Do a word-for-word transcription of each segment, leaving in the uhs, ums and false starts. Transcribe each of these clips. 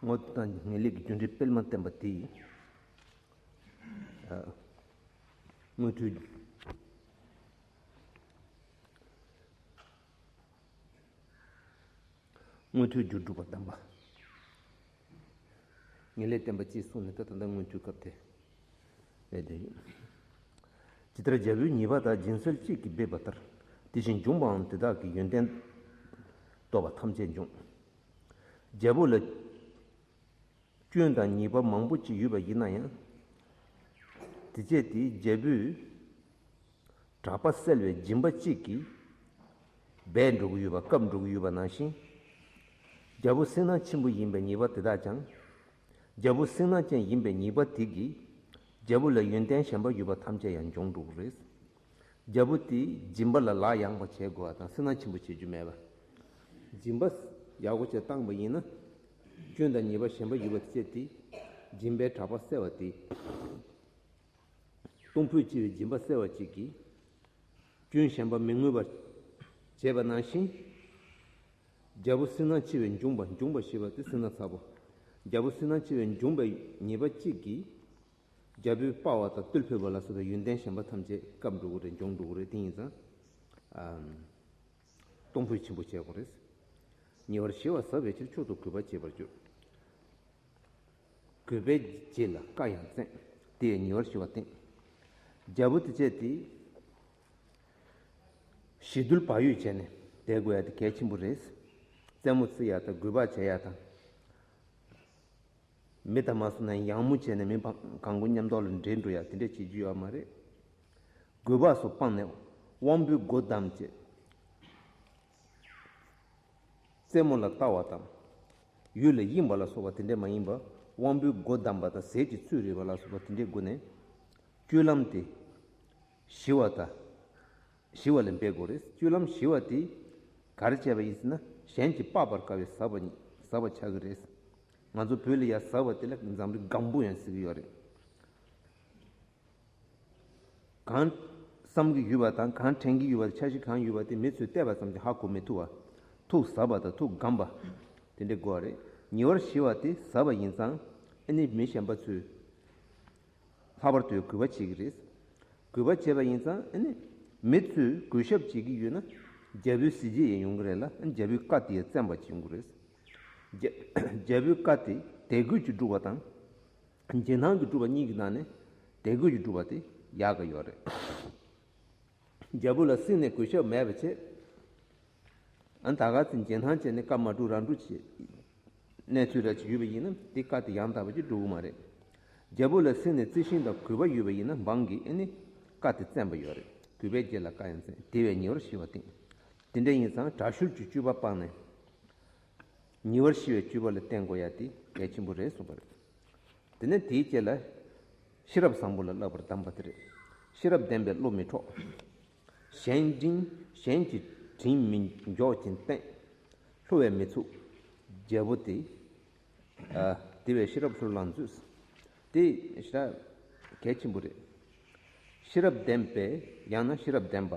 དངོས་དང་ངེས་ལེགས་ཀྱི་རྒྱུ་འབྲས་སྤེལ་མ་བསྟན་པ་དེ་ཡིན། ཨ། མངོན་མཐོའི། མངོན་མཐོའི་རྒྱུར་སྒྲུབ་པ་བསྟན་པ། ངེས་ལེགས་བསྟན་པ་ཅེས་གསུངས་ནས་ད་ད་ལྟ་མངོན་མཐོའི་སྐབས་དེ་རེད་དེ། ཇི་ལྟར་རྒྱལ་པོས་ཉེས་པ་དག་སྦྱིན་སྲེག་གཅིག་གིས་སྦས་པ་ལྟར། དེ་བཞིན་འབྱུང་བའང་དེ་དག་གི་ཡོན་ཏན་བསྟོད་པ་ཐམས་ཅད་འབྱུང་། རྒྱལ་པོ་ལ་སྐྱོན་དང་ཉེས་པ་མང་པོ་ཅིག་ཡོད་པ་ཡིན་ན་ཡང་། དེ་བྱས་ཏེ་རྒྱལ་པོས་གྲགས་པ་སེལ་བའི་སྦྱིན་པ་གཅིག་གིས་སྦས་འགྲོ་གི་ཡོད་པ་བཀབ་འགྲོ་གི་ཡོད་པ་ནང་བཞིན། རྒྱལ་པོ་སེམས་སྣང་ཆེན་པོ་ཡིན་པའི་ཉེས་པ་དེ་དག་ཀྱང་། རྒྱལ་པོ་སེམས་སྣང་ཅན་ཡིན་པའི་ཉེས་པ་དེ་གིས་རྒྱལ་པོ་ལ་ཡོན་ཏན་གཞན་པ་ཡོད་པ་ཐམས་ཅད་ཡང་འབྱུང་འགྲོ་གི་རེད། རྒྱལ་པོ་དེས་སྦྱིན་པ་ལ་ལག་ཡངས་པ་བྱེད་དགོས་པ་དང་སེམས་སྣང་ཆེན་པོ་བྱེད་རྒྱུ་མེད་པ། སྦྱིན་པ་ཡག་པོ་བྱས་བཏང་པ་ཡིན་ན། སྐྱོན་དང་ཉེས་པ་གཞན་པ་ཡོད་པ་དེ་བྱས་ཏེ། སྦྱིན་པའི་གྲགས་པ་སེལ་བ་དེ། གཏོང་ཕོད་ཆེ་བའི་སྦྱིན་པ་སེལ་བ་གཅིག་གིས། སྐྱོན་གཞན་པ་མི་མངོན་པར་བྱས་པ་ནང་བཞིན། རྒྱལ་པོ་སེམས་སྣང་ཆེ་བས་འབྱུང་བ། འབྱུང་བ་ཞེས་པ་དེ་སེམས་སྣང་ཚ་པོ། རྒྱལ་པོ་སེམས་སྣང་ཆེ་བས་འབྱུང་བའི་ཉེས་པ་གཅིག་གིས། རྒྱལ་པོའི་དཔའ་བ་དང་རྟུལ་ཕོད་པ་ལ་སོགས་པའི་ཡོན་ཏན་གཞན་པ་ཐམས་ཅད་བཀབ་འགྲོ་གི་རེད། འབྱུང་འགྲོ་གི་རེད། དེ་ཡིན་ཙང་། ཨམ། གཏོང་ཕོད་ཆེན་པོ་བྱེད་དགོས་རེད། ཉེ་བར་ཞི་བ་ཟབ་པའི་ཕྱིར་མཆོག་ཏུ་གུས་པ་བྱེད་པར་འགྱུར། གུས་པའི་རྗེས་ལ་བཀའ་ཡང་བཙན། དེ་ཡང་ཉེ་བར་ཞི་བ་བསྟེན། རྒྱལ་པོ་དེ་བྱས་ཏེ། ཞི་དུལ་བག་ཡོད་བྱས་ནས་བསྡད་དགོས་ཡ་དེ་གལ་ཆེན་པོ་རེད། རྩེད་མོ་རྩེ་ཡ་དང་གུས་པ་བྱེད་ཡ་དང་། མི་དང་མ་སོང་ན་ཡང་མོ་བྱས་ནས་མི་གང་པོ་མཉམ་དུ་ལ་འདྲེས་འགྲོ་ཡ་དེ་འདྲས་བྱེད་རྒྱུ་ཡོད་མ་རེད། གུས་པ་སོགས་སྤངས་ནས་དབང་པོའི་སྒོ་བསྡམས་བྱས། རྩེད་མོ་ལ་ལྟ་བ་དང་། ཡུལ་ལ་གཡེངས་པ་ལ་སོགས་པ་དེ་འདྲས་མ་ཡིན་པ། དབང་པོའི་སྒོ་བསྡམས་པ་དང་ཟས་ཀྱི་ཚུལ་རིག་པ་ལ་སོགས་པ་དེ་འདྲའི་སྒོ་ནས། སྤྱོད་ལམ་དེ་ཞི་བ་དང་། ཞི་བ་ལ་འབད་དགོས་རེད། སྤྱོད་ལམ་ཞི་བ་དེ་ག་རེ་བྱས་པ་ཡིན་ཟེར་ན། གཞན་གྱིས་དཔག་པར་དཀའ་བའི་ཟབ་པ་ཉིད་ཟབ་པ་ཆགས་ཀྱི་རེད། ང་ཚོ་བོད་ལ་ཡ་ཟབ་པ་དེ་ལ་འཛམ་གླིང་སྒམ་པོ་ཡང་ཟེར་གྱི་ཡོད་རེད། གང་བསམ་གྱི་ཡོད་པ་དང་གང་དྲན་གྱི་ཡོད་པ་དང་འཆར་གཞི་གང་ཡོད་པ་དེ་མི་ཚོས་བལྟས་པ་ཙམ་གྱིས་ཧ་གོ་མི་ཐུབ་པ། ཐུགས་ཟབ་པ་དང་ཐུགས་སྒམ་པ། དེ་འདྲ་དགོས་པ་རེད། ཉེ་བར་ཞི་བ་དེ་ཟབ་པ་ཡིན་ཙང་། ཨ་ནི་མི་གཞན་པ་ཚོས་ལྷག་པར་དུ་གུས་པ་བྱེད་ཀྱི་རེད། གུས་པ་བྱས་པ་ཡིན་ཙང་ཨ་ནི་མི་ཚོས་གུས་ཞབས་བྱེད་ཀྱི་ཡོད་ན། རྒྱལ་པོའི་གཟི་བརྗིད་ཡང་ཡོང་གི་རེད་ལ། ཨ་ནི་རྒྱལ་པོའི་བཀའ་དེ་ཡང་བཙན་པ་ཡོང་གི་རེད། རྒྱལ་རྒྱལ་པོའི་བཀའ་དེ་དད་གུས་ཀྱིས་སྒྲུབ་པ་དང་། རྗེས་སྣང་གིས་སྒྲུབ་པ་གཉིས་ཀྱི་ནང་ནས་དད་གུས་ཀྱིས་སྒྲུབ་པ་དེ་ཡག་གི་ཡོད་རེད། རྒྱལ་པོ་ལ་སྲིད་ནས་གུས་ཞབས་མེད་པ་བྱས། ཨ་ནི་ད་ག་ཚོད་རྗེས་སྣང་བྱས་ནས་བཀའ་མ་སྒྲུབ་རང་སྒྲུབ་བྱེད། གནས་ཚུལ་ར་ཅིག་ཡོད་པ་ཡིན་ན་དེ་བཀའ་དེ་ཡང་དག་པ་ཅིག་སྒྲུབ་ཀྱི་མ་རེད། རྒྱལ་པོ་ལ་སྲིད་ནས་བརྩི་ཞིང་དང་གུས་པ་ཡོད་པ་ཡིན་ན་འབངས་ཀྱིས་ཨ་ནི་བཀའ་དེ་བཙན་པ་ཡོད་རེད། གུས་པའི་རྗེས་ལ་བཀའ་ཡང་བཙན། དེ་བས་ཉེ་བར་ཞི་བ་བསྟེན། དེ་འདྲ་ཡིན་ཙང་དྲག་ཤུལ་གྱི་སྤྱོད་པ་སྤངས་ནས། ཉེ་བར་ཞི་བའི་སྤྱོད་པ་ལ་བརྟེན་དགོས་ཡ་དེ་གལ་ཆེན་པོ་རེད་གསུངས་པ་རེད། དེ་ནས་དེའི་རྗེས་ལ་ཤེས་རབ་བཟང་པོ་ལ་བསླབ་པར་གདམས་པ་དེ་རེད། ཤེས་རབ་ལྡན་པས་བློ་མི་འཕྲོག། གཞན་དྲིང་གཞན་གྱི་དྲིང་མི་འཇོག་ཅིང་བསྟེན། བསླུ་བས་མི་ཚུགས། རྒྱལ་པོ་དེ། ཨ། དེ་བས་ཤེས་རབ་ལྷུར་བླངས་མཛོད། དེ་ཤེས་རབ་གལ་ཆེན་པོ་རེད། ཤེས་རབ་ལྡན་པས་ཡང་ན་ཤེས་རབ་ལྡན་པ།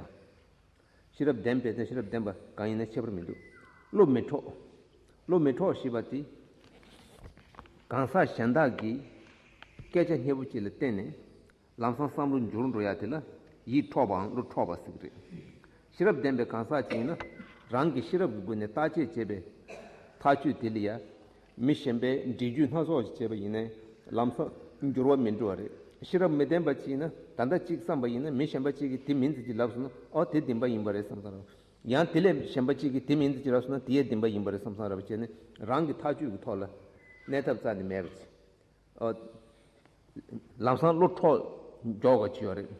ཤེས་རབ་ལྡན་པས་དང་ཤེས་རབ་ལྡན་པ་གང་ཡིན་ན་ཁྱད་པར་མི་འདུག། བློ་མི་འཕྲོག། བློ་མི་འཕྲོག་ཞེས་པ་དེ། གང་ཟག་གཞན་དག་གིས་སྐད་ཆ་སྙན་པོ་ཅིག་ལ་བརྟེན་ནས་ལམ་སང་བསམ་བློ་འགྱུར་འགྲོ་ཡ་དེ་ལ་ཡིད་འཕྲོག་པའམ་བློ་འཕྲོག་པ་ཟེར་གྱི་རེད། ཤེས་རབ་ལྡན་པའི་གང་ཟག་ཅིག་ཡིན་ན་རང་གི་ཤེས་རབ་ཀྱི་སྒོ་ནས་བརྟག་དཔྱད་བྱས་པའི་ཐག་གཅོད་དེ་ལ་ཡ། མི་གཞན་པའི་འགྲེལ་བརྗོད་སྣ་ཚོགས་ཤིག་བྱས་པ་ཡིན་ནའི་ལམ་སང་འགྱུར་བ་མི་འགྲོ་བ་རེད། ཤེས་རབ་མི་ལྡན་པ་ཅིག་ཡིན་ན་ད་ལྟ་གཅིག་བསམ་པ་ཡིན་ན་མི་གཞན་པ་གཅིག་གིས་དེ་མིན་ཙམ་ཅིག་ལབ་སོང་ན། ཨོ་དེ་བདེན་པ་ཡིན་པ་རེད་བསམ་བསམ་རེད། ཡང་དེ་ལས་གཞན་པ་གཅིག་གིས་དེ་མིན་ཙམ་ཅིག་ལབ་སོང་ན་དེ་ཡང་བདེན་པ་ཡིན་པ་རེད་བསམ་བསམ་རེད་བྱས་ནས་རང་གི་ཐག་གཅོད་ཀྱི་ཐོག་ལ་གནས་ཐབས་རྩ་ནས་མེད་པ་ཅིག། ཨོ། ལམ་སང་བློ་འཕྲོག་འཇོག་པ་ཅིག་ཡོད་རེད།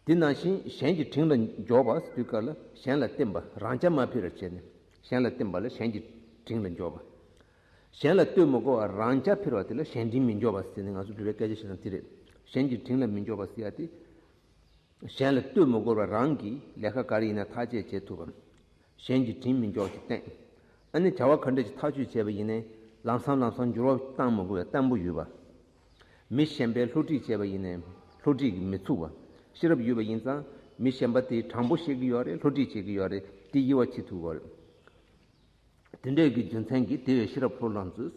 དེ་ནང་བཞིན་གཞན་གྱི་དྲིང་ལ་འཇོག་པ་ཟེར་དུས་སྐབས་ལ་གཞན་ལ་བསྟེན་པ་རང་རྐྱ་མ་ཕེ་ར་བྱས་ནས་གཞན་ལ་བསྟེན་པ་ལ་གཞན་གྱི་དྲིང་ལ་འཇོག་པ། གཞན་ལ་ལྟོས་མི་དགོས་པར་རང་རྐྱ་ཕེ་བ་དེ་ལ་གཞན་དྲིང་མི་འཇོག་པ་ཟེར་ནས་ང་ཚོ་བོད་པའི་སྐད་ཆ་ཞིག་ན་དེ་རེད། གཞན་གྱི་དྲིང་ལ་མི་འཇོག་པ་ཟེར་ཡ་དེ། གཞན་ལ་ལྟོས་མི་དགོས་པར་རང་གིས་ལས་ཀ་ག་རེ་ཡིན་ན་ཐག་གཅོད་བྱེད་ཐུབ་པ། གཞན་གྱི་དྲིང་མི་འཇོག་ཅིག་བསྟེན། ཨ་ནི་བྱ་བ་ག་འདྲ་ཞིག་ཐག་གཅོད་བྱས་པ་ཡིན་ནའི་ལམ་སང་ལམ་སང་འགྱུར་བ་བཏང་མི་དགོས་པའི་བརྟན་པོ་ཡོད་པ། མི་གཞན་པས་བསླུ་བྲིད་བྱས་པ་ཡིན་ནའི་བསླུ་བྲིད་ཀྱིས་མི་ཚུགས་པ། ཤེས་རབ་ཡོད་པ་ཡིན་ཙང་མི་གཞན་པ་དེས་དྲང་པོ་བཤད་ཀྱི་ཡོད་རེད། བསླུ་བྲིད་བྱེད་ཀྱི་ཡོད་རེད། དེ་དབྱེ་བ་ཕྱེ་ཐུབ་པ་རེད། དེ་འདྲའི་གི་རྒྱུ་མཚན་གྱིས་དེ་བས་ཤེས་རབ་ལྷུར་བླངས་མཛོད།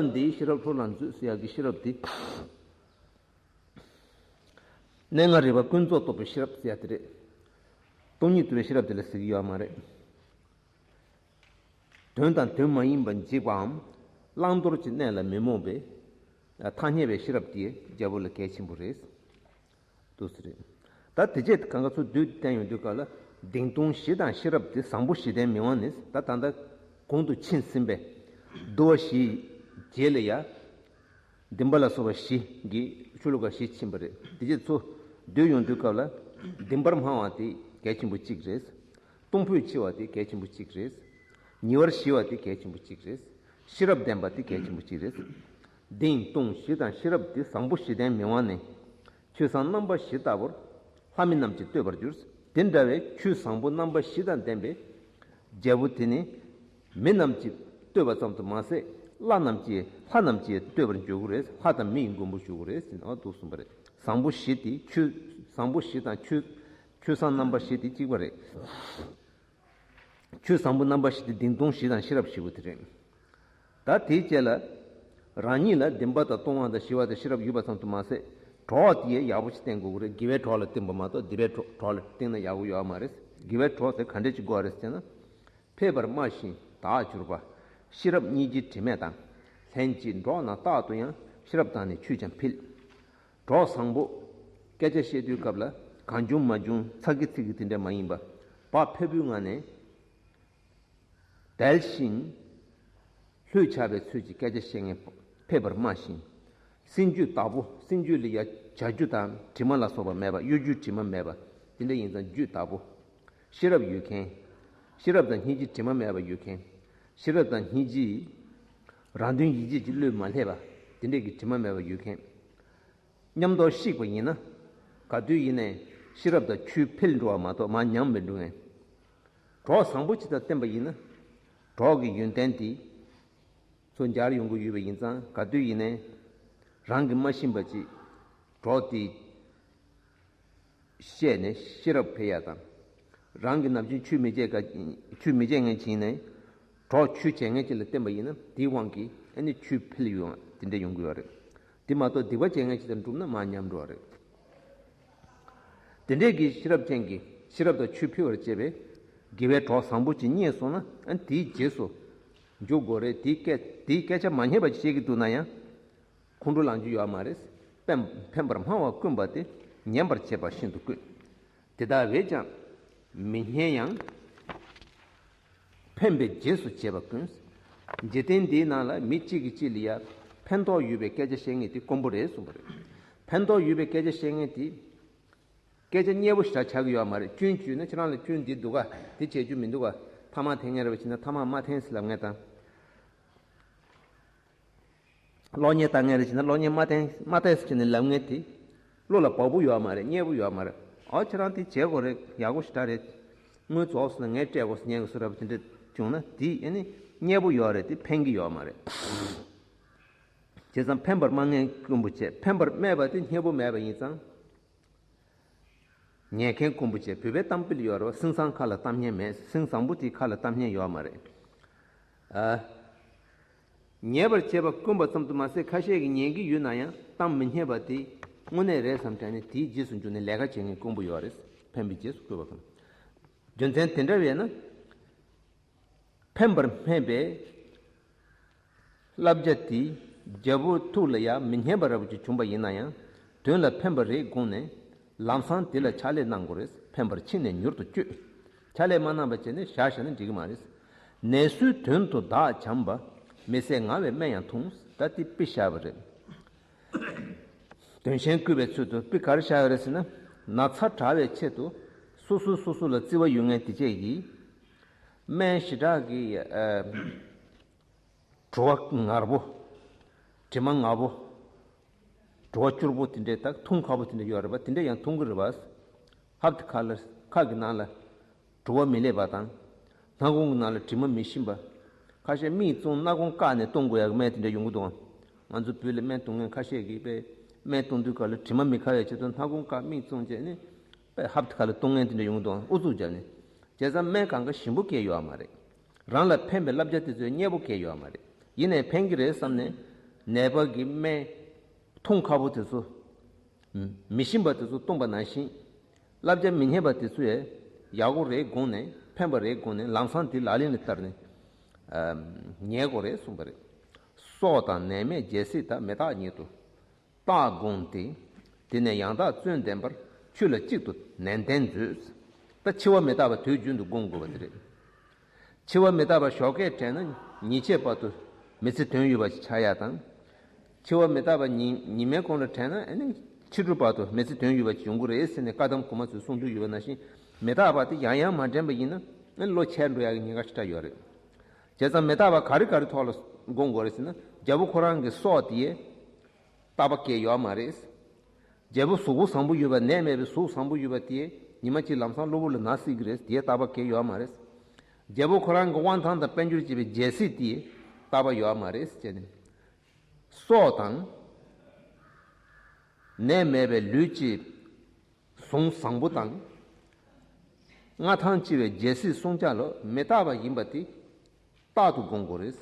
ལྟ་འདིའི་ཤེས་རབ་ལྷུར་ལ་མཛོད་ཟེར་ཡག་གི་ཤེས་རབ་དེ། གནས་ལྔ་རིག་པ་ཀུན་རྫོབ་རྟོགས་པའི་ཤེས་རབ་ཟེར་ཡག་དེ་རེད། སྟོང་ཉིད་རྟོགས་པའི་ཤེས་རབ་དེ་ལ་ཟེར་གྱི་ཡོད་མ་རེད། དོན་དང་དོན་མ་ཡིན་པ་འཇིག་པའམ། བླང་དོར་གྱི་གནས་ལ་མི་རྨོངས་པའི་ཐ་སྙད་པའི་ཤེས་རབ་དེ་རྒྱལ་པོ་ལ་གལ་ཆེན་པོ་རེད། འདུག་སེ་རེད། ད་དེ་རྗེས་གང་ག་ཚོ་བསྡུས་བསྟན་ཡོང་དུས་སྐབས་ལ། གདིང་སྟོང་བཞི་དང་ཤེས་རབ་དེ་བཟང་པོ་བཞི་ལྡན་མི་དབང་ནི་ད་ད་ལྟ་གོང་དུ་ཕྱིན་ཟིན་པས། བསྡུ་བ་བཞིའི་རྗེས་ལ་ཡ། འདུན་པ་ལ་སོགས་པ་བཞི་གི་ཤོ་ལོ་ཀ་བཞི་ཕྱིན་པ་རེད། དེ་རྗེས་ཚོ་བསྡུས་ཡོང་དུས་སྐབས་ལ། འདུན་པར་སྨྲ་བ་དེ་གལ་ཆེན་པོ་གཅིག་རེད། གཏོང་ཕོད་ཆེ་བ་དེ་གལ་ཆེན་པོ་གཅིག་རེད། ཉེ་བར་ཞི་བ་དེ་གལ་ཆེན་པོ་གཅིག་རེད། ཤེས་རབ་ལྡན་པ་དེ་གལ་ཆེན་པོ་གཅིག་རེད། གདིང་སྟོང་བཞི་དང་ཤེས་རབ་དེ་བཟང་པོ་བཞི་ལྡན་མི་དབང་ནི། ཆོས་བཟང་རྣམ་པ་བཞི་ལྟ་བུར། ལྷ་མི་རྣམས་ཀྱིས་བསྟོད་པར་འགྱུར། དེ་འདྲ་བའི་ཆོས་བཟང་པོ་རྣམ་པ་བཞི་དང་ལྡན་པའི་རྒྱལ་པོ་དེ་ནི། མི་རྣམས་ཀྱིས་བསྟོད་པ་ཙམ་དུ་མ་ཟད། ལྷ་རྣམས་ཀྱིས་ལྷ་རྣམས་ཀྱིས་བསྟོད་པར་འགྱུར་གྱི་རེད། ལྷ་དང་མི་ཡི་མགོན་པོ་ཞུ་གི་རེད་ཟེར་ནས་འདུག་གསུངས་པ་རེད། བཟང་པོ་བཞི་དེ་ཆོས། བཟང་པོ་བཞི་དང་ཆོས། ཆོས་བཟང་རྣམ་པ་བཞི་དེ་གཅིག་པ་རེད། ཆོས་བཟང་པོ་རྣམ་པ་བཞི་དེ་གདིང་སྟོང་བཞི་དང་ཤེས་རབ་བཞི་པོ་དེ་རེད། ད་དེའི་རྗེས་ལ། རང་ཉིད་ལ་འདུན་པ་དང་གཏོང་བ་དང་ཞི་བ་དང་ཤེས་རབ་ཡོད་པ་ཙམ་དུ་མ་ཟད། གྲོགས་དེ་ཡང་ཡག་པོ་ཞིག་བསྟེན་དགོས་ཀྱི་རེད། དགེ་བའི་གྲོགས་ལ་བསྟེན་པ་མ་གཏོགས་སྡིག་པའི་གྲོགས་ལ་བསྟེན་ན་ཡག་པོ་ཡོད་མ་རེད། དགེ་བའི་གྲོགས་དེ་ག་འདྲས་ཅིག་དགོས་རེད་ཟེར་ན། ཕལ་པར་སྨྲ་ཞིང་བདག་གྱུར་པ། ཤེས་རབ་སྙིང་རྗེ་དྲི་མེད་དང་། ལྷན་ཅིག་འགྲོགས་ན་རྟག་ཏུ་ཡང་། ཤེས་རབ་དང་ནི་ཆོས་ཀྱང་འཕེལ། གྲོགས་བཟང་པོ། སྐད་ཆ་བཤད་དུས་སྐབས་ལ་གང་བྱུང་མ་བྱུང་ཚ་གི་ཚིག་གི་དེ་འདྲ་མ་ཡིན་པ། བག་ཕེབས་པོའི་ངང་ནས། དལ་ཞིང་། ལྷོད་ཆགས་པའི་ཚུལ་གྱིས་སྐད་ཆ་བཤད་མཁན་ཕལ་པར་སྨྲ་ཞིང་། སེམས་རྒྱུད་བདག་པོ། སེམས་རྒྱུད་ལ་ཡ་བྱ་རྒྱུ་དང་དྲི་མ་ལ་སོགས་པ་མེད་པ། གཡོ་སྒྱུའི་དྲི་མ་མེད་པ། དེ་འདྲ་ཡིན་ཙང་རྒྱུད་བདག་པོ། ཤེས་རབ་ཡོད་མཁན། ཤེས་རབ་དང་སྙིང་རྗེ་དྲི་མ་མེད་པ་ཡོད་མཁན། ཤེས་རབ་དང་སྙིང་རྗེ། རང་དོན་ཡིད་བྱེད་ཀྱི་བློས་མ་བསླད་པ། དེ་འདྲས་ཀྱི་དྲི་མ་མེད་པ་ཡོད་མཁན། མཉམ་དུ་གཤིགས་པ་ཡིན་ན། ག་དུས་ཡིན་ནའི་ཤེས་རབ་དང་ཆོས་འཕེལ་འགྲོ་བ་མ་གཏོགས་མར་ཉམས་མི་འགྲོ་ངེས། གྲོགས་བཟང་པོ་ཅིག་དང་བསྟེན་པ་ཡིན་ན། གྲོགས་ཀྱི་ཡོན་ཏན་དེ་ཚོ་འབྱར་ཡོང་གི་ཡོད་པ་ཡིན་ཙང་། ག་དུས་ཡིན་ནའི་རང་གིས་མ་ཤེས་པ་ཅིག་གྲོགས་དེས་བཤད་ནས་ཤེས་རབ་འཕེལ་ཡག་དང་། རང་གི་ནམ་རྒྱུན་ཆོས་མི་བྱེད་ག་ཆོས་མི་བྱེད་མཁན་ཅིག་ཡིན་ནའི། གྲོགས་ཆོས་བྱེད་མཁན་ཅིག་ལ་བསྟེན་པ་ཡིན་ན། དེའི་དབང་གིས་ཨ་ནི་ཆོས་འཕེལ་ཡོང་དེ་འདྲ་ཡོང་གི་ཡོད་རེད། དེ་མ་གཏོགས་སྡིག་པ་བྱེད་མཁན་ཅིག་དང་འགྲུབ་ན་མར་ཉམས་འགྲོ་བ་རེད། དེ་འདྲས་ཀྱི་ཤེས་རབ་ཅན་གྱི་ཤེས་རབ་དང་ཆོས་འཕེལ་བར་བྱེད་པའི་དགེ་བའི་གྲོགས་བཟང་པོ་ཅིག་རྙེད་སོང་ན། ཨ་ནི་དེའི་རྗེས་སུ་འཇུག་དགོས་རེད། དེའི་སྐད་དེའི་སྐད་ཆ་མ་སྙན་པ་ཅིག་བཤད་ཀྱི་འདུག་ན་ཡང་། ཁོང་ཁྲོ་ལངས་རྒྱུ་ཡོད་མ་རེད། ཕན་ཕན་པར་སྨྲ་བ་དཀོན་པ་དེ། ཉན་པར་བྱེད་པ་ཤིན་ཏུ་དཀོན། དེ་ལྟ་བས་ཀྱང་མི་སྙན་ཡང་། ཕན་པའི་རྗེས་སུ་བྱེད་པ་ཀུན། འཇིག་རྟེན་འདིའི་ནང་ལ་མི་གཅིག་གིས་གཅིག་ལ་ཡ་ཕན་ཐོགས་ཡོད་པའི་སྐད་ཆ་བཤད་མཁན་དེ་དཀོན་པོ་རེད་གསུངས་པ་རེད། ཕན་ཐོགས་ཡོད་པའི་སྐད་ཆ་བཤད་མཁན་དེ། སྐད་ཆ་སྙན་པོ་ཞེ་དྲག་ཆགས་ཀྱི་ཡོད་མ་རེད། སྐྱོན་བརྗོད་ན་ཁྱེད་རང་ལ་སྐྱོན་འདི་འདུག་ག་འདི་བྱེད་རྒྱུ་མི་འདུག་ག་ཐ་མག་འཐེན་མཁན་རེད་པ་བྱས་ན་ཐ་མག་མ་འཐེན་ཟེར་ལབ་མཁན་དང་། གློག་བརྙན་ལྟ་མཁན་རེད་བྱས་ན་གློག་བརྙན་མ་བསྟན་མ་བལྟས་ཟེར་བྱས་ནས་ལབ་མཁན་དེ་བློ་ལ་བབ་པོ་ཡོད་མ་རེད། སྙན་པོ་ཡོད་མ་རེད། ཨོ་ཁྱེད་རང་དེ་བྱེད་དགོས་རེད། ཡག་པོ་ཞེ་དྲག་རེད། དངུལ་རྫོགས་སོང་ན་ངས་སྤྲད་དགོས་ཟེར་ཉན་གི་བཟོ་འདྲ་པོ་དེ་འདྲ་བྱུང་ན་དེ་ཨ་ནི་སྙན་པོ་ཡོད་རེད། དེ་ཕན་གི་ཡོད་མ་རེད། བྱས་ཙང་ཕན་པར་སྨྲ་མཁན་དཀོན་པོ་བྱས། ཕན་པར་སྨྲས་པ་དེ་སྙན་པོ་མེད་པ་ཡིན་ཙང་། ཉན་མཁན་དཀོན་པོ་བྱས། བོད་པའི་གཏམ་དཔེ་ལ་ཡོད་རེད་པ། སེང་བཟང་ཁ་ལ་གཏམ་སྙན་མེད། སེང་བཟང་པོ་དེའི་ཁ་ལ་གཏམ་སྙན་ཡོད་མ་རེད། ཨ། ཉན་པར་བྱེད་པ་དཀོན་པ་ཙམ་དུ་མ་ཟད། ཁ་ཤས་ཀྱིས་ཉན་གྱི་ཡོད་ན་ཡང་གཏམ་མི་སྙན་པ་དེ་དངོས་གནས་རེད་བསམ་དྲན་ནས་དེའི་རྗེས་སུ་འཇུག་ནས་ལས་ཀ་བྱེད་མཁན་དཀོན་པོ་ཡོད་རེད། ཕན་པའི་རྗེས་སུ་བཀོད་པ་གང་། རྒྱུ་མཚན་དེ་འདྲ་བས་ན། ཕན་པར་སྨྲས་པའི་བསླབ་བྱ་དེ་རྒྱལ་པོའི་ཐུགས་ལ་ཡང་མི་སྙན་པ་འདྲ་པོ་ཅིག་བྱུང་པ་ཡིན་ན་ཡང་། དོན་ལ་ཕན་པ་རེད་དགོངས་ནས་ལམ་སང་དེ་ལ་ཕྱག་ལས་གནང་དགོས་རེད། ཕན་པར་ཕྱིན་ནས་མྱུར་དུ་སྤྱོད། ཕྱག་ལས་མ་གནང་བ་བྱས་ནས་བཞག་བཞག་ན་འགྲིག་གི་མ་རེད། ནད་སོའི་དོན་དུ་བདག་བྱམས་པ། མི་བཟད་ངལ་བའི་སྨན་ཡང་འཐུང་། ད་དེ་དཔེ་བཞག་པ་རེད། དོན་གཞན་བསྐུལ་བའི་ཚུལ་དུ་དཔེ་ག་རེ་བཞག་ཡོད་རེད་ཟེར་ན། ན་ཚ་དྲག་པའི་ཆེད་དུ་སོ་སོས་སོ་སོ་ལ་བརྩི་བ་ཡོད་མཁན་དེ་བཅས་ཀྱིས་སྨན་ཞེ་དྲག་གི་ཨ། བྲོ་བ་ངར་པོ། དྲི་མ་ངར་པོ། བྲོ་བ་སྐྱུར་པོ་དེ་འདྲས་དང་འཐུང་ཁག་པོ་དེ་འདྲས་ཡོད་རེད་པ། དེ་འདྲས་ཡང་འཐུང་གི་རེད་པ། ཧབ་ཏེ་ཁ་ལ་ཁ་གི་ནང་ལ་བྲོ་བ་མི་སླེབས་པ་དང་། སྣ་ཁུང་གི་ནང་ལ་དྲི་མ་མི་ཞིམ་པ། ཁ་ཤས་མིག་བཙུམ་སྣ་ཁུང་བཀག་ནས་གཏོང་དགོས་ཡག་གི་སྨན་དེ་འདྲས་ཡོང་གི་འདུག་ང་ཚོ་བོད་ལ་སྨན་འཐུང་མཁན་ཁ་ཤས་ཀྱིས་དཔེ་སྨན་འཐུང་དུས་སྐབས་ལ་དྲི་མ་མི་ཁ་བའི་ཆེད་དུ་སྣ་ཁུང་བཀག་མིག་བཙུམ་བྱས་ནས་དཔེ་ཧབ་ཏེ་ཁ་ལ་གཏོང་མཁན་དེ་འདྲས་ཡོང་གི་འདུག་ཨུ་ཚུགས་བརྒྱབ་ནས། བྱས་ཙང་སྨན་གང་ག་ཞིམ་པོ་སྐྱེས་ཡོད་མ་རེད། རང་ལ་ཕན་པའི་བསླབ་བྱ་དེ་ཚོའི་མཉེས་པོ་སྐྱེས་ཡོད་མ་རེད། ཡིན་ནའི་ཕན་གྱི་རེད་བསམ་ནས་ནད་པ་གི་སྨན་འཐུང་ཁག་པོ་དེ་ཚོ། མི་ཤེས་པ་དེ་ཚོ་བཏུངས་པ་ནང་བཞིན། བསླབ་བྱ་མི་སྙན་པ་དེ་ཚོ་ཡང་ཡག་པོ་རེད་དགོངས་ནས་ཕན་པ་རེད་དགོངས་ནས་ལམ་སང་དེ་ལག་ལེན་ལ་བསྟར་ནས་ཉལ་དགོས་རེད་གསུངས་པ་རེད། སྲོག་དང་ནད་མེད་རྒྱལ་སྲིད་དང་མི་རྟག་ཉིད་དུ། རྟག་དགོངས་ཏེ། དེ་ནས་ཡང་དག་བརྩོན་ལྡན་པར་ཆོས་ལ་གཅིག་ཏུ་ནན་ཏན་མཛོད། ད་འཆི་བ་མི་རྟག་པ་དུས་རྒྱུན་དུ་སྒོམ་དགོས་པ་དེ་རེད། འཆི་བ་མི་རྟག་པ་ཞོགས་ཀས་དྲན་ན་ཉིན་ཕྱེད་བར་དུ་མི་ཚེ་དོན་ཡོད་པ་ཞིག་ཆགས་ཡག་དང་། འཆི་བ་མི་རྟག་པ་ཉིན་ཉི་མའི་གོང་ལ་དྲན་ན་ཨ་ནི་ཕྱི་དྲོ་བར་དུ་མི་ཚེ་དོན་ཡོད་པ་ཞིག་ཡོང་གི་རེད་ཟེར་ནས་བཀའ་གདམས་གོང་མ་ཚོས་གསུང་རྒྱུ་ཡོད་པ་ནང་བཞིན་མི་རྟག་པ་དེ་ཡང་ཡང་མ་དྲན་པ་ཡིན་ན་ཨ་ནི་བློ་ཆད་འགྲོ་ཡག་གི་ཉེན་ཁ་ཞེ་དྲག་ཡོད་རེད། བྱས་ཙང་མི་རྟག་པ་ག་རེ་ག་རེ་ཐོག་ལ་སྒོམ་དགོས་རེད་ཟེར་ན་རྒྱལ་པོ་ཁོ་རང་གི་སྲོག་དེ། རྟག་པ་གས་ཡོད་མ་རེད། རྒྱལ་པོ་གཟུགས་པོ་བཟང་པོ་ཡོད་པ་ནད་མེད་པའི་གཟུགས་བཟང་པོ་ཡོད་པ་དེས་ཉི་མ་གཅིག་ལམ་སང་གློ་བུར་ལ་ན་སྲིད་ཀྱི་རེད་དེས་རྟག་པ་གས་ཡོད་མ་རེད། རྒྱལ་པོ་ཁོ་རང་གི་དབང་ཐང་དང་དཔལ་འབྱོར་བྱེད་པའི་རྒྱལ་སྲིད་དེས་རྟག་པ་ཡོད་མ་རེད་ཅེས་ནས། སྲོག་དང་། ནད་མེད་པའི་ལུས་ཀྱི་གཟུངས་བཟང་པོ་དང་། མངའ་ཐང་ཆེ་བའི་རྒྱལ་སྲིད་སྲུང་བྱ་ལོ་མི་རྟག་པ་ཡིན་པ་དེ་རྟག་ཏུ་སྒོམ་དགོས་རེད།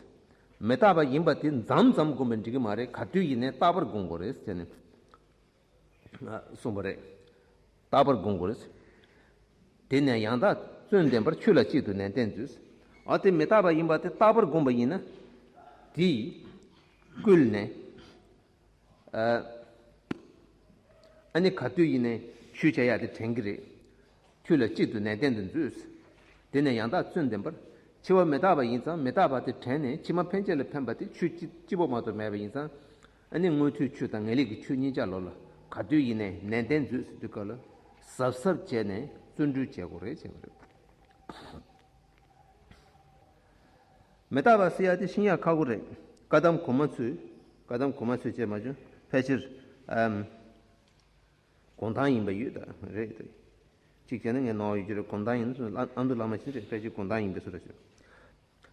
མི་རྟག་པ་ཡིན་པ་དེ་མཚམས་མཚམས་སྒོམ་པས་འགྲིག་གི་མ་རེད་ག་དུས་ཡིན་ནའི་རྟག་པར་སྒོམ་དགོས་རེད་ཟེར་ནས་གསུངས་པ་རེད། རྟག་པར་སྒོམ་དགོས་རེད། དེ་ནས་ཡང་དག་བརྩོན་ལྡན་པར་ཆོས་ལ་གཅིག་ཏུ་ནན་ཏན་མཛོད། ཨ་དེ་མི་རྟག་པ་ཡིན་པ་དེ་རྟག་པར་སྒོམ་པ་ཡིན་ན་དེས་བསྐུལ་ནས། ཨ་ནི་ག་དུས་ཡིན་ནའི་ཆོས་བྱ་ཡག་དེ་དྲན་གྱི་རེད། ཆོས་ལ་གཅིག་ཏུ་ནན་ཏན་དུ་མཛོད། དེ་ནས་ཡང་དག་བརྩོན་ལྡན་པར། འཆི་བ་མི་རྟག་པ་ཡིན་ཙང་མི་རྟག་པ་དེ་དྲན་ནས་ཕྱི་མ་ཕན་ཆད་ལ་ཕན་པ་དེ་ཆོས་གཅིག་གཅིག་པོ་མ་གཏོགས་མེད་པ་ཡིན་ཙང་། ཨ་ནི་དངོས་མཐོའི་ཆོས་དང་ངེས་ལེགས་ཀྱི་ཆོས་གཉིས་ཆར་ལོ་ལ་ག་དུས་ཡིན་ནའི་ནན་ཏན་མཛོད་ཟེར་དུས་སྐབས་ལ་གཟབ་གཟབ་བྱས་ནས་བརྩོན་འགྲུས་བྱེད་དགོས་རེད་བྱེད་དགོས་རེད། མི་རྟག་པ་ཟེར་ཡ་དེ་ཤེས་ཡག་ཁག་པོ་རེད། བཀའ་གདམས་གོང་མ་ཚོས་བཀའ་གདམས་གོང་མ་ཚོས་བྱས་མ་བྱུང་ཕལ་ཆེར་ཨམ། དགོང་དག་ཡིན་པ་ཡོད་ད་རེད་དེ། གཅིག་བྱས་ན་ངས་ནོར་ཡོད་ཀྱི་རེད་དགོང་དག་ཡིན་ན་ཨ་མདོ་བླ་མ་ཞིག་རེད་ཕལ་ཆེར་དགོང་དག་ཡིན་པའི་བཟོ་འདྲ་བྱས།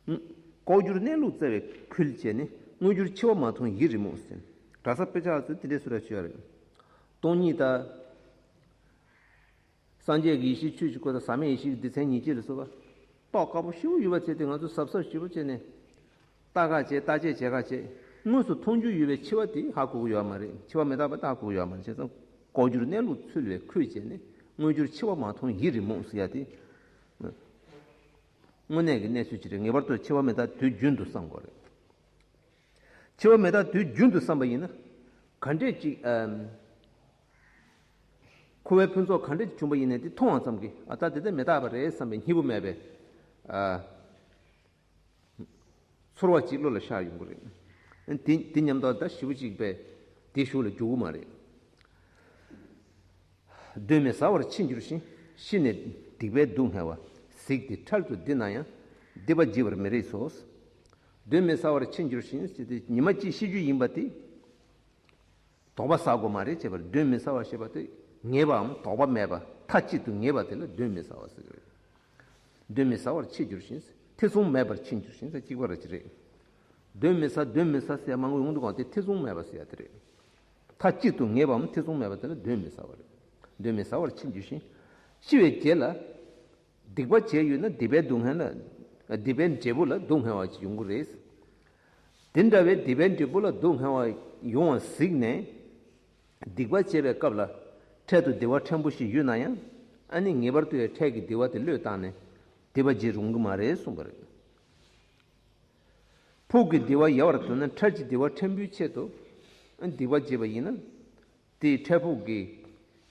ལྐོག་གྱུར་གནས་ལུགས་བཙལ་བའི་ཁུལ་བྱས་ནས་དངོས་གྱུར་འཆི་བ་མ་མཐོང་ཡིད་རེ་མུག་ཟེར། གྲྭ་ས་དཔེ་ཆ་ཚོས་དེ་འདྲའི་བཟོ་འདྲ་བྱས་ཡོད་རེད། སྟོང་ཉིད་ད། སངས་རྒྱས་ཀྱི་ཡེ་ཤེས་ཆོས་ཀྱི་སྐུ་དང་ཟག་མེད་ཡེ་ཤེས་ཀྱི་སྡེ་ཚན་ཉེར་གཅིག་ལ་སོགས་པ། རྟོགས་དཀའ་པོ་ཞེ་པོ་ཡོད་པ་བྱས་ཏེ་ང་ཚོ་གཟབ་གཟབ་ཞེ་པོ་བྱས་ནས། ལྟ་ག་བྱས་བརྟག་དཔྱད་བྱེད་ག་བྱས། དངོས་སུ་མཐོང་རྒྱུ་ཡོད་པའི་འཆི་བ་དེ་ཧ་གོ་གི་ཡོད་མ་རེད་འཆི་བ་མི་རྟག་པ་ད་ཧ་གོ་གི་ཡོད་མ་རེད་བྱས་ཙང་། ལྐོག་གྱུར་གནས་ལུགས་འཚོལ་བའི་ཁུལ་བྱས་ནས་དངོས་གྱུར་འཆི་བ་མ་མཐོང་ཡིད་རེ་མུག་ཟེར་ཡ་དེ། དངོས་གནས་ཀྱི་གནས་ཚུལ་ཅིག་རེད་ངེས་པར་དུ་འཆི་བ་མི་རྟག་དུས་རྒྱུན་དུ་བསམ་དགོས་རེད། འཆི་བ་མི་རྟག་དུས་རྒྱུན་དུ་བསམ་པ་ཡིན་ན། ག་འདྲས་ཅིག་ཨམ། འཁོར་བའི་ཕུན་ཚོགས་ག་འདྲས་ཅིག་བྱུང་པ་ཡིན་ནའི་དེ་མཐོང་བ་ཙམ་གྱིས་ཨ་ད་དེ་ལྟར་མི་རྟག་པ་རེད་བསམ་པའི་སྙིང་པོ་མེད་པའི་ཨ། ཚོར་བ་ཅིག་བློ་ལ་ཤར་ཡོང་གི་རེད། དེ་དེ་མཉམ་དུ་ད་ཞེ་པོ་ཅིག་པས་དེ་གཞུག་ལ་འཇུག་གི་མ་རེད། གདོན་མི་ཟ་བར་འཆི་འགྱུར་ཞིང་། ཤི་ནས་སྡིག་པའི་སྡུག་བསྔལ་བ། གཟིགས་ཏེ་འཕྲལ་དུ་འདི་ན་ཡང་། སྡིག་པ་བགྱི་བར་མི་རིགས་སོ། གདོན་མི་ཟ་བར་འཆི་འགྱུར་ཞིང་ཟེར་ཏེ་ཉི་མ་གཅིག་ཤི་རྒྱུ་ཡིན་པ་དེ། དོགས་པ་ཟ་དགོས་མ་རེད་ཅེས་པར་གདོན་མི་ཟ་བར་ཞེས་པ་དེ་ངེས་པའམ་དོགས་པ་མེད་པ་མཐའ་གཅིག་ཏུ་ངེས་པ་དེ་ལ་གདོན་མི་ཟ་བ་ཟེར་གི་རེད། གདོན་མི་ཟ་བར་འཆི་འགྱུར་ཞིང་། ཐེ་ཚོམ་མེད་པར་འཆི་འགྱུར་ཞིང་ཟེར་གཅིག་པ་ར་ཅི་རེད། གདོན་མི་ཟ་གདོན་མི་ཟ་ཟེར་མང་པོ་ཡོང་འདུག་གང་དེ་ཐེ་ཚོམ་མེད་པ་ཟེར་ཡ་དེ་རེད། མཐའ་གཅིག་ཏུ་ངེས་པའམ་ཐེ་ཚོམ་མེད་པ་དེ་ལ་གདོན་མི་ཟ་བ་རེད། གདོན་མི་ཟ་བར་འཆི་འགྱུར་ཞིང་། ཤི་བའི་རྗེས་ལ། སྡིག་པ་བྱས་ཡོད་ན་སྡིག་པའི་སྡུག་བསྔལ་ལ། སྡིག་པའི་འབྲས་བུ་ལ་སྡུག་བསྔལ་བ་ཅིག་ཡོང་གི་རེད། དེ་འདྲ་བའི་སྡིག་པའི་འབྲས་བུ་ལ་སྡུག་བསྔལ་བ་ཡོང་བ་གཟིགས་ནས། སྡིག་པ་བྱེད་པའི་སྐབས་ལ། འཕྲལ་དུ་བདེ་བ་ཕྲན་བུ་ཞིག་ཡོད་ན་ཡང་། ཨ་ནི་ངེས་པར་དུ་ཡང་འཕྲལ་གྱི་བདེ་བ་དེ་བློས་བཏང་ནས། སྡིག་པ་བྱེད་རུང་གི་མ་རེད་གསུངས་པ་རེད། ཕུགས་ཀྱི་བདེ་བ་ཡལ་བར་འདོད་ན་འཕྲལ་གྱི་བདེ་བ་ཕྲན་བུའི་ཆེད་དུ། ཨ་ནི་སྡིག་པ་བྱེད་པ་ཡིན་ན། དེའི་འཕྲལ་ཕུགས་ཀྱི་